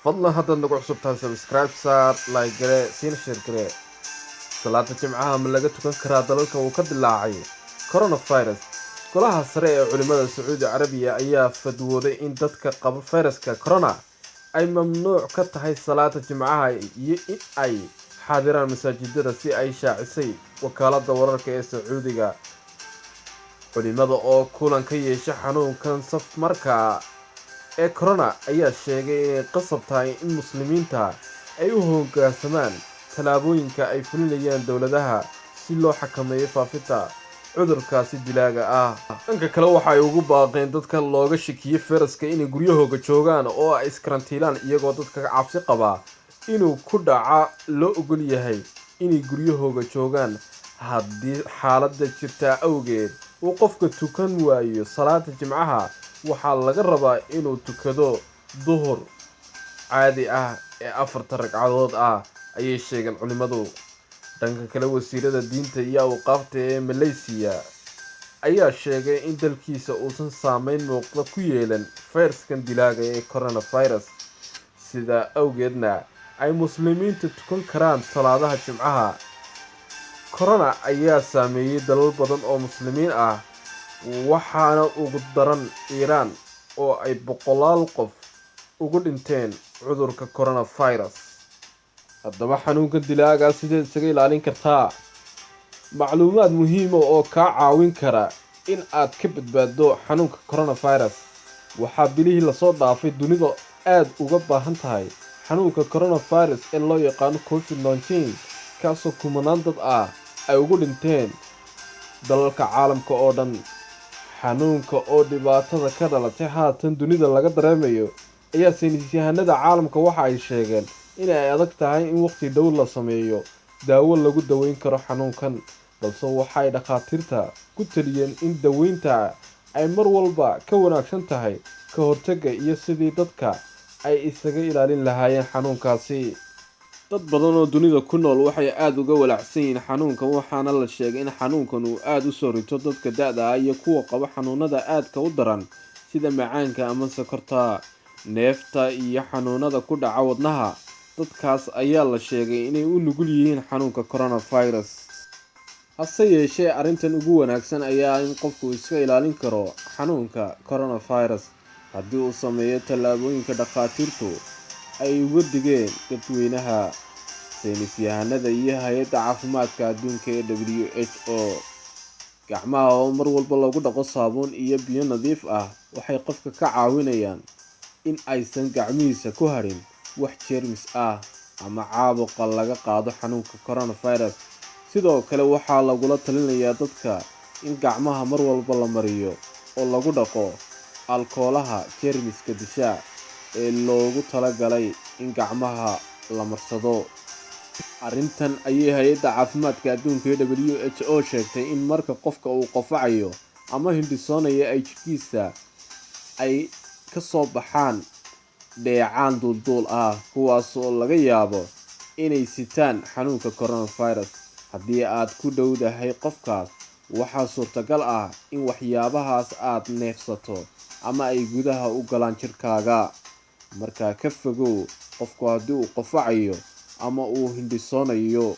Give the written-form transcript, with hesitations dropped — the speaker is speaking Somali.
Fadlan haddaad nagu cusub tahay, subscribe saar, like garee, siina share garee. Salaada Jimcaha ma laga tukan karaa dalalka uu ka dilaacay coronavirus? Golaha sare ee culimada Sacuudi Carabiya ayaa fadwooday in dadka qaba fayraska corona ay mamnuuc ka tahay salaada Jimcaha iyo in ay xaadiraan masaajidada, si ay shaacisay wakaalada wararka ee Sacuudiga. Culimada oo kulan ka yeesha xanuunkan safmarka ee corona ayaa sheegay inay qasab tahay in Muslimiinta ay u hoggaansamaan tallaabooyinka ay fulinayaan dowladaha si loo xakameeyo faafinta cudurkaasi dilaaga ah. Dhanka kale, waxa ay ugu baaqeen dadka looga shakiyey fayraska inay guryahooga joogaan oo ay iskarantiilaan, iyagoo dadka cabsi qabaa inuu ku dhaca loo ogol yahay inay guryahooga joogaan. Haddii xaaladda jirtaa awgeed uu qofka tukan waayo salaada Jimcaha, waxaa laga rabaa inuu tukado duhur caadi ah ee afarta ragcadood ah, ayay sheegeen culimadu. Dhanka kale, wasiirada diinta iyo awqaafta ee Malaysiya ayaa sheegay in dalkiisa uusan saameyn muuqda ku yeelan fayraskan dilaaga ee coronavirus, sidaa awgeedna ay Muslimiinta tukan karaan salaadaha Jimcaha. Corona ayaa saameeyey dalal badan oo Muslimiin ah, waxaana ugu daran Iiraan oo ay boqolaal qof ugu dhinteen cudurka coronavirus. Haddaba, xanuunka dilaaga sideed isaga ilaalin kartaa? Macluumaad muhiima oo kaa caawin kara in aad ka badbaaddo xanuunka coronavirus. Waxaa bilihii lasoo dhaafay dunida aada uga baahan tahay xanuunka coronavirus ee loo yaqaano COVID-19, kaasoo kumanaan dad ah ay ugu dhinteen dalalka caalamka oo dhan. Xanuunka oo dhibaatada ka dhalatay haatan dunida laga dareemayo ayaa saynisyahanada caalamka waxa ay sheegeen in ay adag tahay in waqti dhow la sameeyo daawo lagu daweyn karo xanuunkan, balse waxay dhakhaatiirta ku taliyeen in daweynta ay mar walba ka wanaagsan tahay ka hortagga iyo sidii dadka ay isaga ilaalin lahaayeen xanuunkaasi. Dad badan oo dunida ku nool waxay aada uga walaacsan yihiin xanuunkan, waxaana la sheegay in xanuunkan uu aada u soo rito dadka da-da ah iyo kuwa qaba xanuunada aadka u daran sida macaanka ama sokorta, neefta iyo xanuunada ku dhaca wadnaha. Dadkaas ayaa la sheegay inay u nugul yihiin xanuunka coronavirus. Hase yeeshee, arrintan ugu wanaagsan ayaa in qofku iska ilaalin karo xanuunka coronavirus haddii uu sameeyo tallaabooyinka dhakhaatiirtu ay uga digeen dadweynaha, saynisyahanada iyo hay-adda caafimaadka adduunka ee WHO. Gacmaha oo mar walba lagu dhaqo saabuun iyo biyo nadiif ah waxay qofka ka caawinayaan in aysan gacmihiisa ku harin wax jeermis ah ama caabuqa laga qaado xanuunka coronavirus. Sidoo kale, waxaa lagula talinayaa dadka in gacmaha mar walba la mariyo oo lagu dhaqo alkoolaha jeermiska disha ee loogu talagalay in gacmaha la marsado. Arrintan ayay hay-adda caafimaadka adduunka ee WHO sheegtay in marka qofka uu qofacayo ama hindhisoonayo ay jidhkiisa ay ka soo baxaan dheecaan duulduul ah, kuwaas oo laga yaabo inay sitaan xanuunka coronavirus. Haddii aad ku dhowdahay qofkaas, waxaa suurtagal ah in waxyaabahaas aad neefsato ama ay gudaha u galaan jidhkaaga. Markaa ka fogow qofku haddii uu qofacayo ama uu hindhisoonayo.